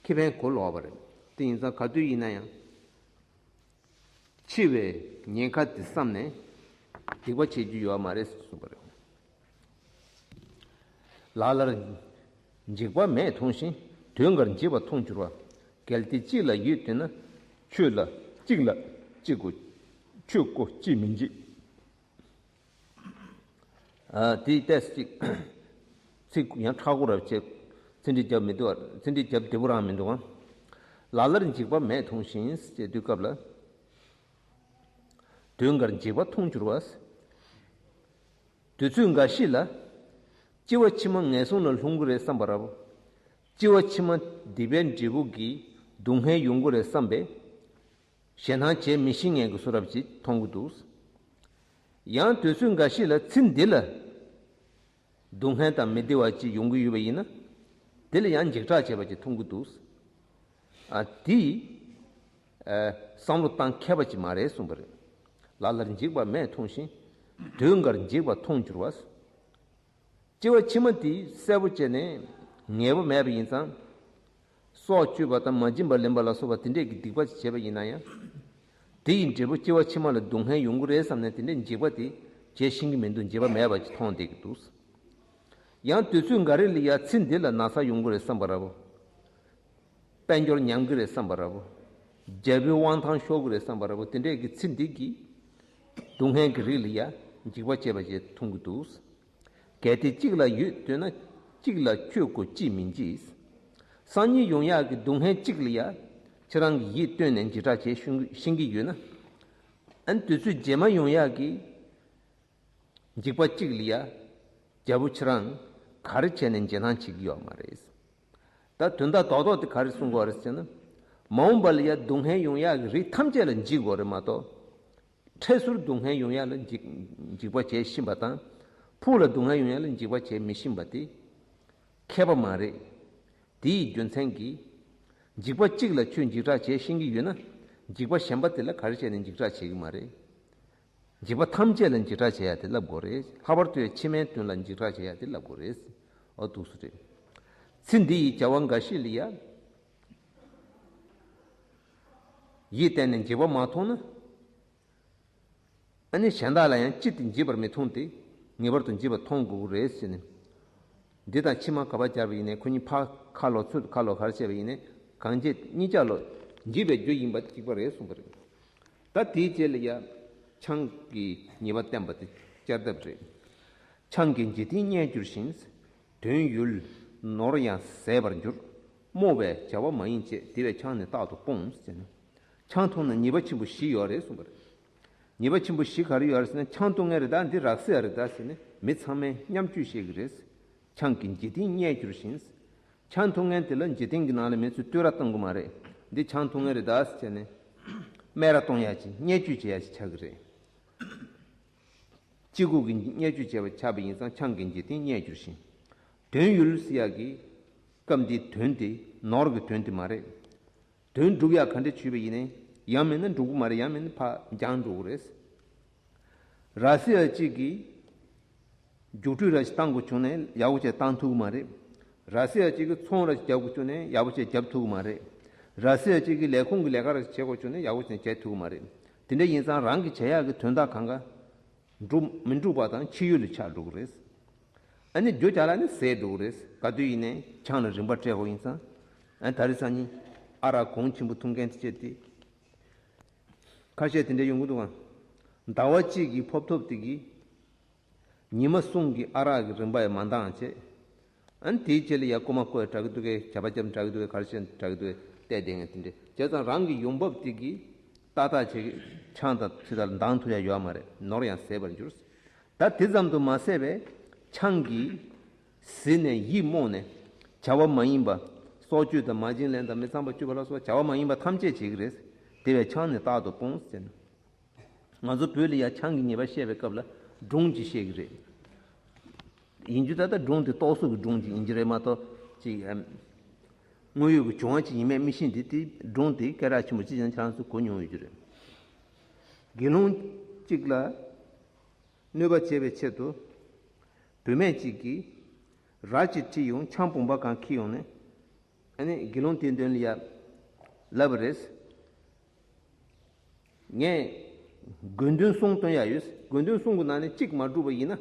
ཁེ་ཕན་གོ་ལོག་པ་རེད། དེ་ཡིན་ཙང་ག་དུས་ཡིན་ན་ཡང་། འཆི་བའི་ཉེན་ཁ་དེ་བསམ་ནས་སྡིག་པ་བྱེད་རྒྱུ་ཡོད་མ་རེད་གསུངས་པ་རེད། ལ་ལར་འཇིགས་པ་མེད་མཐོང་ཞིང་དུས་འགར་འཇིགས་པ་མཐོང་འགྱུར་བ། གལ་ཏེ་གཅིག་ལ་ཡོད་འདོད་ན་ཆོས་ལ་གཅིག་ལ་གཅིག་གོ། ཆོས་གོ་གཅིག་མིན་འཇིགས། ཨ་དེའི་ཏོག་ཙམ་ཅིག་ཚིག་ཡང་ཁག་པོ་རབ་བྱས། ཚིག་འགྲེལ་རྒྱབ་མི་འདུག་ཚིག་འགྲེལ་རྒྱབ་བདེ་པོ་རང་མི་འདུག་ལ་ལར་འཇིགས་པ་མེད་མཐོང་ཞིང་ཞེས་དུས་སྐབས་ལ། དུས་འགར་འཇིགས་པ་མཐོང་འགྱུར་བ། དུས་ཚོད་འགའ་ཞིག་ལ། སྐྱེ་བ་ཕྱི་མ་ངན་སོང་ལ་ལྷུང་གི་རེད་བསམ་པ་ར། སྐྱེ་བ་ཕྱི་མ་སྡིག་པའི་འབྲས་བུ་གིས་སྡུག་བསྔལ་ཡོང་གི་རེད་བསམ་པས། ཞེད་སྣང་བྱེད་མི་ཤེས་མཁན་གྱི་བཟོ་འདྲ་ཅིག་མཐོང་གི་འདུག་ཡང་དུས་ཚོད་འགའ་ཞིག་ལ་ཚེ་འདི་ལ་སྡུག་བསྔལ་དང་མི་བདེ་བ་ཅིག་ཡོང་གི་ཡོད་པ་ཡིན་ན། དེ་ལ་ཡང་འཇིགས་སྐྲག་བྱེད་པ་ཅིག་མཐོང་གི་འདུག། ཨ་དེ་ཨ་བསམ་བློ་བཏང་མཁས་པ་ཅིག་མ་རེད་གསུངས་པ་རེད། ལ་ལར་འཇིགས་པ་མེད་མཐོང་ཞིང་། དུས་འགར་འཇིགས་པ་མཐོང་འགྱུར་བ། སྐྱེ་བ་ཕྱི་མ་དེ་གསལ་པོ་བྱས་ནས་ངེས་པ་མེད་པ་ཡིན་ཙང་། སྲོག་གཅོད་པ་དང་མ་བྱིན་པར་ལེན་པ་ལ་སོགས་པ་དེ་འདྲས་ཀྱི་སྡིག་པ་ཅིག་བྱས་པ་ཡིན་ན་ཡང་། དེ་ཡི་འབྲས་བུ་སྐྱེ་བ་ཕྱི་མ་ལ་སྡུག་བསྔལ་ཡོང་གི་རེད་བསམ་ནས་དེ་འདྲས་འཇིགས་པ་དེ་བྱེད་ཤེས་ཀྱི་མི་འདུག། འཇིགས་པ་མེད་པ་ཅིག་མཐོང་བསྡད་ཀྱི་འདུག། ཡང་དུས་ཚོད་འགའ་རེ་ལ་ཡ་ཚེ་འདི་ལ་ན་ཚ་ཡོང་གི་རེད་བསམ་པ་འདྲ་པོ། དཔལ་འབྱོར་ཉམས་ཀྱི་རེད་བསམ་པ་འདྲ་པོ། རྒྱལ་པོའི་དབང་ཐང་ཤོར་གྱི་རེད་བསམ་པ་འདྲ་པོ་དེ་འདྲས་ཀྱི་ཚེ་འདི་གི་སྡུག་བསྔལ་གྱི་རིགས་ལ་ཡ་འཇིགས་པ་སྐྱེས་པ་ཞིག་མཐོང་གི་འདུག། གལ་ཏེ་གཅིག་ལ་ཡོད་འདོད་ན་གཅིག་ལ་ཁྱོད་ཀོ་ཅིས་མི་འཇིགས། སང་ཉིན་ཡོང་ཡག་གི་སྡུག་བསྔལ་གཅིག་ལ་ཡ་ཁྱེད་རང་གི་ཡིད་གཏོད་ནས་འཇིགས་སྐྲག་བྱེད་ཤེས་ཀྱི་ཡོད་ན། ཨ་ནི་དུས་ཚོད་རྗེས་མ་ཡོང་ཡག་གི་འཇིགས་པ་གཅིག་ལ་ཡ་རྒྱལ་པོ་ཁྱེད་རང་ག་རེ་བྱས་ནས་འཇིགས་སྣང་བྱེད་ཀྱི་ཡོད་མ་རེད། ད་དོན་དག་རྡོག་རྡོག་དེ་ག་རེ་གསུང་དགོས་རེད་ཟེར་ན། མ་འོངས་པ་ལ་ཡ་སྡུག་བསྔལ་ཡོང་ཡག་གི་རིགས་ཐམས་ཅད་ལ་འཇིགས་དགོས་རེད་མ་གཏོགས། འཕྲལ་ཟུར་སྡུག་བསྔལ་ཡོང་ཡག་ལ་འཇིགས་འཇིགས་པ་བྱེད་བཞིན་པ་དང་། ཕུགས་ལ་སྡུག་བསྔལ་ཡོང་ཡག་ལ་འཇིགས་པ་བྱེད་མི་བཞིན་པ་དེ་མཁས་པ་མ་རེད། དེ་ཡི་རྒྱུ་མཚན་གྱིས། འཇིགས་པ་གཅིག་ལ་ཁྱོད་འཇིགས་སྐྲག་བྱེད་ཤེས་ཀྱི་ཡོད་ན། འཇིགས་པ་གཞན་པ་དེ་ལ་ག་རེ་བྱས་ནས་འཇིགས་སྐྲག་བྱེད་ཀྱི་མ་རེད། འཇིགས་པ་ཐམས་ཅད་ལ་འཇིགས་སྐྲག་བྱེད་ཡ་དེ་ལབ་དགོས་རེད། ལྷག་པར་དུ་ཕྱི་མའི་དོན་ལ་འཇིགས་སྐྲག་བྱེད་ཡ་དེ་ལབ་དགོས་རེད། འོ་འདུག་སེ་རེད། ཚེ་འདི་ཡི་བྱ་བ་འགའ་ཞིག་ལ་ཡ། ཡིད་གཏད་ནས་འཇིགས་པ་མ་མཐོང་ན། ཨ་ནི་གཞན་དག་ལ་ཡང་ཅི་སྟེ་འཇིགས་པར་མི་མཐོང་སྟེ། ངེས་པར་དུ་འཇིགས་པ་མཐོང་དགོས་ཀྱི་རེད་ཟེར་ནས། འདི་དང་ཕྱི་མ་ག་པར་སྦྱར་བ་ཡིན་ནའི་ཁོ་གཉིས་ཕར་ཁ་ལོག་ཚུར་ཁ་ལོག་ག་རེ་བྱས་པ་ཡིན་ནའི་གང་བྱེད་གཉིས་ཆར་ལོ། འཇིགས་པའི་རྒྱུ་ཡིན་པ་གཅིག་པ་རེད་གསུངས་པ་རེད། ད་དེའི་རྗེས་ལ་ཡ། ཆང་གི་ཉེས་པ་བསྟན་པ་དེ་བསྐྱར་ལྡབ་རེད། ཆང་གིས་འཇིག་རྟེན་བརྙས་གྱུར་ཞིང་། དོན་ཡུལ་ནོར་ཡང་ཟད་པར་འགྱུར། རྨོངས་པས་བྱ་བ་མ་ཡིན་བྱེད། དེ་བས་ཆང་ནི་རྟག་ཏུ་སྤོངས་ཟེར་ནས། ཆང་འཐུང་ན་ཉེས་པ་ཆེན་པོ་བཞི་ཡོད་རེད་གསུངས་པ་རེད། ཉེས་པ་ཆེན་པོ་བཞི་ག་རེ་ཡོད་རེད་ཟེར་ན། ཆང་འཐུང་མཁན་རེད་ད། འདི་རག་སི་ཡ་རེད་ད་ཟེར་ནས་མི་ཚང་མས་བརྙས་བཅོས་བྱེད་ཀྱི་རེད། ཆང་གིས་འཇིག་རྟེན་བརྙས་གྱུར་ཞིང་། ཆང་འཐུང་མཁན་དེ་ལ་འཇིག་རྟེན་གྱི་ནང་ལ་མི་ཚོས་བསྟོད་ར་གཏོང་གི་མ་རེད། འདི་ཆང་འཐུང་མཁན་རེད་ད་ཟེར་ནས་སྨད་ར་གཏོང་ཡ་ཅིག་བརྙས་བཅོས་བྱེད་ཡ་ཅིག་ཆགས་ཀྱི་རེད། གཅིག་པུ་གིས་བརྙས་བཅོས་བྱས་པ་ཆགས་པ་ཡིན་ཙང་ཆང་གིས་འཇིག་རྟེན་བརྙས་གྱུར་ཞིང་། དོན་ཡུལ་ཟེར་ཡག་གི་སྐབས་འདིའི་དོན་དེ་ནོར་གྱི་དོན་དེ་མ་རེད། དོན་སྒྲུབ་ཡག་ག་འདྲ་བྱས་པ་ཡིན་ནའི་ཡང་མིན་ན་འགྲུབ་ཀྱི་མ་རེད། ཡང་མིན་ན་ཕར་འགྱངས་འགྲོ་གི་རེད། ར་བཟི་ཡ་གཅིག་གིས་རྒྱུགས་སྤྲོད་ར་ཞིག་བཏང་དགོས་བྱུང་ནའི་ཡག་པོ་བྱས་བཏང་ཐུབ་ཀྱི་མ་རེད། ར་བཟི་ཡ་གཅིག་གིས་ཚོང་ར་ཞིག་རྒྱག་དགོས་བྱུང་ནའི་ཡག་པོ་བྱས་རྒྱབ་ཐུབ་ཀྱི་མ་རེད། ར་བཟི་ཡ་གཅིག་གིས་ལས་ཁུངས་ཀྱི་ལས་ཀ་ར་ཞིག་བྱེད་དགོས་བྱུང་ནའི་ཡག་པོ་བྱས་བྱེད་ཐུབ་ཀྱི་མ་རེད། དེ་འདྲ་ཡིན་ཙང་རང་གིས་བྱེད་ཡག་གི་དོན་དག་གང་ག་འགྲུབ་མི་འགྲུབ་པ་དང་ཕྱི་ཡུལ་ལ་ཆགས་འགྲོ་གི་རེད། ཨ་ནི་རྒྱུ་ཅག་ལ་ནི་ཟད་འགྲོ་གི་རེད། ག་དུས་ཡིན་ནའི་ཆང་ལ་རིན་པ་སྤྲད་དགོས་ཡིན་ཙང་། ཨ་ད་རེས་སང་ཉིན་ཨ་རག་གོང་ཆེན་པོ་འཐུང་མཁན་དེ་བྱས་ཏེ། ཁ་ཤས་དེ་འདྲ་ཡོང་གི་འདུག་ག། ཟླ་བ་གཅིག་གི་ཕོགས་ཐོབ་དེ་གིས་ཉི་མ་གསུམ་གྱི་ཨ་རག་གི་རིན་པ་ཡང་མ་འདང་བྱས། ཨ་ནི་དེའི་རྗེས་ལ་ཡ་རྐུ་མ་རྐུ་ཡ་དྲག་གི་འདུག་གས། ཇ་པ་རྐྱབ་དྲག་གི་འདུག་གས། ག་རེ་བྱས་དྲག་གི་འདུག་གས། བལྟས་བསྡད་མཁན་དེ་འདྲས་བྱས་ཙང་རང་གི་ཡོང་འབབ་དེ་གིས་ཏག་ཏག་བྱེད་ཀྱི་ཆང་དང་ཕྱི་དར་འདང་ཐུབ་ཡ་ཡོད་མ་རེད། ནོར་ཡང་ཟད་པར་འགྱུར། ད་དེ་ཙམ་དུ་མ་ཟད་པའི་ཆང་གིས་བཟི་ནས་ཡིད་རྨོངས་ནས་བྱ་བ་མ་ཡིན་པ། སྲོག་གཅོད་དང་མ་བྱིན་ལེན་དང་མི་ཚངས་པར་སྤྱོད་པ་ལ་སོགས་བྱ་བ་མ་ཡིན་པ་ཐམས་ཅད་བྱེད་ཀྱི་རེད། དེ་བས་ཆང་ནི་རྟག་ཏུ་སྤོངས་ཟེར་ན། ང་ཚོ་བོད་ལ་ཡ་ཆང་གི་ཉེས་པ་བཤད་པའི་སྐབས་ལ་སྒྲུང་ཅིག་བཤད་ཀྱི་རེད། ཡིན་རྒྱུ་ད་ལྟ་སྒྲུང་དེ་རྟོག་བཟོ་གི་སྒྲུང་ཅིག་ཡིན་གྱི་རེད་མ་གཏོགས་ཅིག་ཨམ། དངོས་ཡོད་ཀྱི་བྱུང་བ་ཅིག་ཡིན་མིན་མི་ཤེས། འདི་དེ་སྒྲུང་དེ་སྐད་གྲགས་ཆེན་པོ་ཅིག་ཡིན་ཁྱེད་རང་ཚོས་གོ་མྱོང་ཡོད་ཀྱི་རེད། དགེ་སློང་གཅིག་ལ་གནོད་པ་བྱེད་པའི་ཆེད་དུ་བུད་མེད་ཅིག་གིས་ར་ཅིག་ཁྲིད་ཡོང་ཆང་བུམ་པ་གང་འཁྱེར་ཡོང་ནས། ཨ་ནི་དགེ་སློང་དེའི་མདུན་ལ་ཡ་ལབ་པ་རེད། ངས་དགོས་འདུན་གསུམ་བཏོན་ཡ་ཡོད། དགོས་འདུན་གསུམ་གྱི་ནང་ནས་གཅིག་མ་འགྲུབ་པ་ཡིན་ན།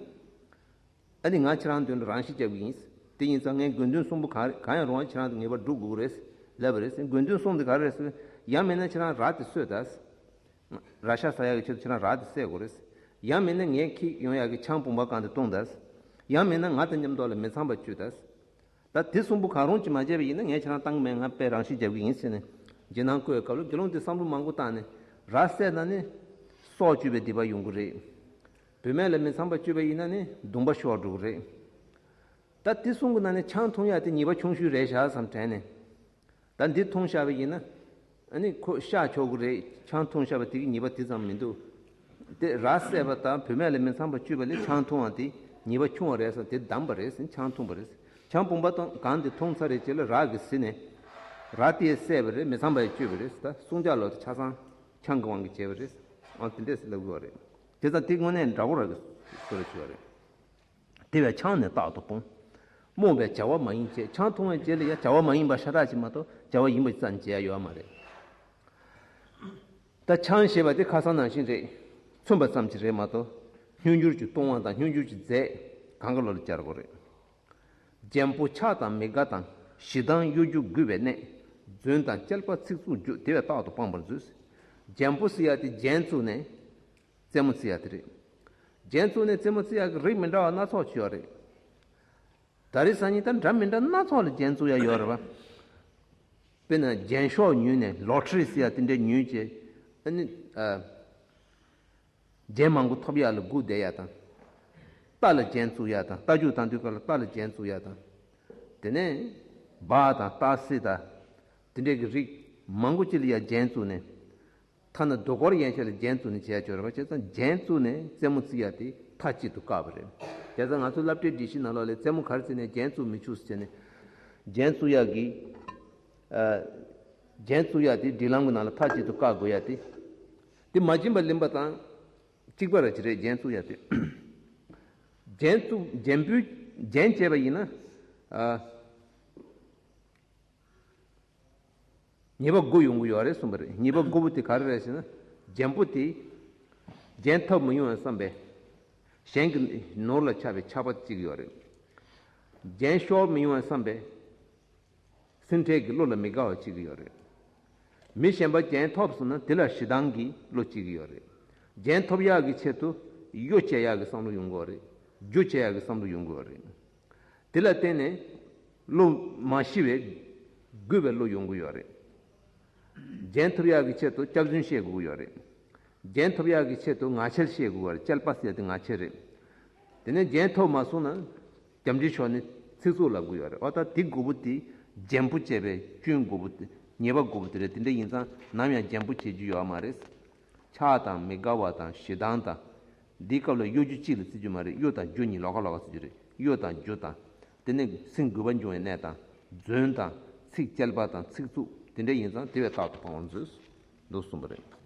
ཨ་ནི་ང་ཁྱེད་རང་མདུན་ལ་རང་ཤི་རྒྱག་གི་ཡིན། དེ་ཡིན་ཙང་ངའི་དགོས་འདུན་གསུམ་པོ་གང་གང་ཡང་རུང་བ་ཁྱེད་རང་དང་ངེས་པར་སྒྲུབ་དགོས་ཀྱི་རེད་ལབ་པ་རེད། དགོས་འདུན་གསུམ་དེ་ག་རེ་རེད་ཟེར། ཡང་མིན་ན་ཁྱེད་རང་ར་དེ་གསོད་དང་། ར་ཤ་ཟ་ཡག་གི་ཆེད་དུ་ཁྱེད་རང་ར་དེ་བསད་དགོས་རེད། ཡང་མིན་ན་ངས་འཁྱེར་ཡོང་ཡག་གི་ཆང་བུམ་པ་གང་དེ་བཏུང་དང་། ཡང་མིན་ན་ང་དང་མཉམ་དུ་ལ་མི་ཚངས་པ་སྤྱོད་དང་། ད་དེ་གསུམ་པོ་གང་རུང་ཅིག་མ་བྱས་པ་ཡིན་ན་ངས་ཁྱེད་རང་བཏང་གི་མེད། ང་དཔེ་རང་ཤི་རྒྱག་གི་ཡིན་ཟེར་ནས་རྗེས་གནང་བཀོད་སྐབས་ལ་དགེ་སློང་དེ་བསམ་བློ་མང་པོ་བཏང་ནས་ར་བསད་ན་ནི་སྲོག་གཅོད་པའི་སྡིག་པ་ཡོང་གི་རེད། བུད་མེད་ལ་མི་ཚངས་པ་སྤྱོད་པ་ཡིན་ན་ནི་སྡུག་པ་ཤོར་འགྲོ་གི་རེད། ད་དེ་གསུམ་གྱི་ནང་ནས་ཆང་འཐུང་ཡག་དེ་ཉེས་པ་ཆུང་ཤོས་རེད་ཤག་བསམ་དྲན་ནས། ད་འདི་འཐུང་བཞག་པ་ཡིན་ན། ཨ་ནི་ཁོ་གཤགས་ཆོག་གི་རེད། ཆང་འཐུང་བཞག་པ་དེ་གི་ཉེས་པ་དེ་ཙམ་མི་འདུག། དེ་ར་བསད་པ་དང་བུད་མེད་ལ་མི་ཚངས་པ་སྤྱོད་པ་ལས་ཆང་འཐུང་བ་དེ་ཉེས་པ་ཆུང་བ་རེད་ཟེར། དེ་བསྡམས་པ་རེད་ཟེར། ཆང་འཐུང་བ་རེད་ཟེར། ཆང་བུམ་པ་དང་གང་དེ་འཐུང་ཚར་རེད་ཅེས་ལ་ར་གིས་ཟིན་ནས་ར་དེས་བསད་པ་རེད། མི་ཚངས་པ་ཡིས་སྤྱོད་པ་རེད་ཟེར། ད་སྲུང་བྱ་ལོ་དེ་ཆ་ཚང་ཆང་གི་དབང་གིས་བྱས་པ་རེད་ཟེར། ཨང་དེ་འདྲས་ལབ་དགོས་པ་རེད། དེ་ཙང་དེ་དངོས་གནས་འདྲ་པོ་ར་གིས་གསོལ་ར་ཞུ་བ་རེད། དེ་བས་ཆང་ནི་རྟག་ཏུ་སྤོང་། རྨོངས་པས་བྱ་བ་མ་ཡིན་བྱེད། ཆང་འཐུང་བའི་རྗེས་ལ་ཡང་བྱ་བ་མ་ཡིན་པ་ཤ་སྟག་ཅིག་མ་གཏོགས་བྱ་བ་ཡིན་པ་ཙམ་བྱེད་ཡ་ཡོད་མ་རེད། ད་ཆང་ཞེས་པ་དེ་ཁ་སང་ནང་བཞིན་རེད། མཚོན་པ་ཙམ་ཅིག་རེད་མ་གཏོགས་སྙན་འགྱུར་གྱི་ལྟུང་བ་དང་སྙན་འགྱུར་གྱི་རྫས་གང་ག་ལོ་ལ་སྦྱར་དགོས་རེད། རྒྱན་པོ་ཆགས་དང་མི་དགའ་དང་ཞེ་སྡང་གཡོ་སྒྱུ་རྒུད་པའི་གནས། རྫུན་དང་དཔྱལ་པ་ཚིག་རྩུབ་རྒྱུ་དེ་བས་རྟག་ཏུ་སྤང་བར་མཛོད། རྒྱན་པོ་ཟེར་ཡ་དེ་རྒྱན་བཙུགས་ནས་རྩེད་མོ་རྩེ་ཡ་དེ་རེད། རྒྱན་བཙུགས་ནས་རྩེད་མོ་རྩེ་ཡ་གི་རིགས་མི་འདྲ་བ་སྣ་ཚོགས་ཅིག་ཡོད་རེད། ད་རེས་སང་ཉིན་ད་འདྲ་མི་འདྲ་སྣ་ཚོགས་ལ་རྒྱན་བཙུགས་ཡ་ཡོད་རེད་པ། དཔེར་ན་རྒྱན་ཤོག་ཉོས་ནས་ལོ་ཊ་རི་ཟེར་ཡ་དེ་འདྲ་ཉོས་བྱས། ཨ་ནི་ཨ། རྒྱན་མང་པོ་ཐོབ་ཡག་ལ་སྒུག་བསྡད་ཡག་དང་། རྟ་ལ་རྒྱན་བཙུགས་ཡག་དང་། རྟ་རྒྱུག་བཏང་དུས་སྐབས་ལ་རྟ་ལ་རྒྱན་བཙུགས་ཡག་དང་། དེ་ནས་སྦག་དང་སྟག་གཟིག་དང་། དེ་འདྲའི་གི་རིགས་མང་པོ་ཅིག་ལ་ཡང་རྒྱན་བཙུགས་ནས། ཐ་ན་དུས་འཁོར་ཡན་ཆད་ལ་རྒྱན་བཙུགས་ནས་བྱས་ཡག་ཡོད་རེད་པ། བྱས་ཙང་རྒྱན་བཙུགས་ནས་རྩེད་མོ་རྩེ་ཡག་དེ་མཐའ་གཅིག་ཏུ་བཀག་པ་རེད། བྱས་ཙང་ང་ཚོ་སློབ་གྲྭའི་སྒྲིག་གཞི་ནང་ལོགས་ལ་རྩེད་མོ་ག་རེ་རྩེ་ནས་རྒྱན་བཙུགས་མི་ཆོག་ཟེར་བྱས་ནས། རྒྱན་བཙུགས་ཡག་གི་ཨ། རྒྱན་བཙུགས་ཡག་དེ་སྒྲིག་ལམ་གྱི་ནང་ལ་མཐའ་གཅིག་ཏུ་བཀག་དགོས་ཡག་དེ། དེ་མ་བྱིན་པ་ལེན་པ་དང་གཅིག་པ་ར་ཅིག་རེད། རྒྱན་བཙུགས་ཡག་དེ། རྒྱན་བཙུགས་རྒྱན་པོའི་རྒྱན་བྱས་པ་ཡིན་ན། ཨ། ཉེས་པ་དགུ་ཡོང་གི་ཡོད་རེད་གསུངས་པ་རེད། ཉེས་པ་དགུ་པོ་དེ་ག་རེ་རེད་ཟེར་ན། རྒྱན་པོ་དེ་རྒྱན་ཐོབ་མི་ཡོང་བསམ་པའི་གཞན་གྱི་ནོར་ལ་ཆགས་པའི་ཆགས་པ་གཅིག་ཡོད་རེད། རྒྱན་ཤོར་མི་ཡོང་བསམ་པའི་སེམས་ཁྲལ་གྱི་བློ་ལ་མི་དགའ་བ་གཅིག་ཡོད་རེད། མི་གཞན་པ་རྒྱན་ཐོབ་སོང་ན་དེ་ལ་ཞེ་སྡང་གི་བློ་གཅིག་ཡོད་རེད། རྒྱན་ཐོབ་ཡག་གི་ཆེད་དུ་གཡོ་བྱེད་ཡག་གི་བསམ་བློ་ཡོང་གི་ཡོད་རེད། རྒྱུ་བྱེད་ཡག་གི་བསམ་བློ་ཡོང་གི་ཡོད་རེད། དེ་ལ་བརྟེན་ནས་བློ་མ་ཞི་བའི་རྒུད་པའི་བློ་ཡོང་གི་ཡོད་རེད། རྒྱན་ཐོབ་ཡག་གི་ཆེད་དུ་སྐྱག་རྫུན་བཤད་དགོས་ཀྱི་ཡོད་རེད། རྒྱན་ཐོབ་ཡག་གི་ཆེད་དུ་ངག་འཁྱལ་བཤད་དགོས་ཀྱི་ཡོད་རེད། དཔྱལ་པ་ཟེར་ཡག་དེ་ངག་འཁྱལ་རེད། དེ་ནས་རྒྱན་ཐོབ་མ་སོང་ན་རྒྱ་མདྲེ་ཤོར་ནས་ཚིག་རྩུབ་ལབ་དགོས་ཀྱི་ཡོད་རེད། འོ་ད་དེ་དགུ་པོ་དེ་རྒྱན་པོ་བྱས་པའི་སྐྱོན་དགུ་པོ་དེ་ཉེས་པ་དགུ་པོ་དེ་རེད། དེ་འདྲ་ཡིན་ཙང་ནམ་ཡང་རྒྱན་པོ་བྱེད་རྒྱུ་ཡོད་མ་རེད། ཆགས་དང་མི་དགའ་བ་དང་ཞེ་སྡང་དང་། འདིའི་སྐབས་ལ་གཡོ་སྒྱུ་གཅིག་ལ་བརྩི་རྒྱུ་མ་རེད། གཡོ་དང་སྒྱུ་གཉིས་ལོགས་ཀ་ལོགས་ཀ་བརྩི་རྒྱུ་རེད། གཡོ་དང་སྒྱུ་དང་། དེ་ནས་སེམས་འགུལ་བ་འབྱུང་བའི་གནས་དང་། རྫུན་དང་། ཚིག་དཔྱལ་པ་དང་ཚིག་རྩུབ་དེ་འདྲ་ཡིན་ཙང་དེ་བས་རྟག་ཏུ་སྤང་བར་མཛོད། འདུག་གསུངས་པ་རེད།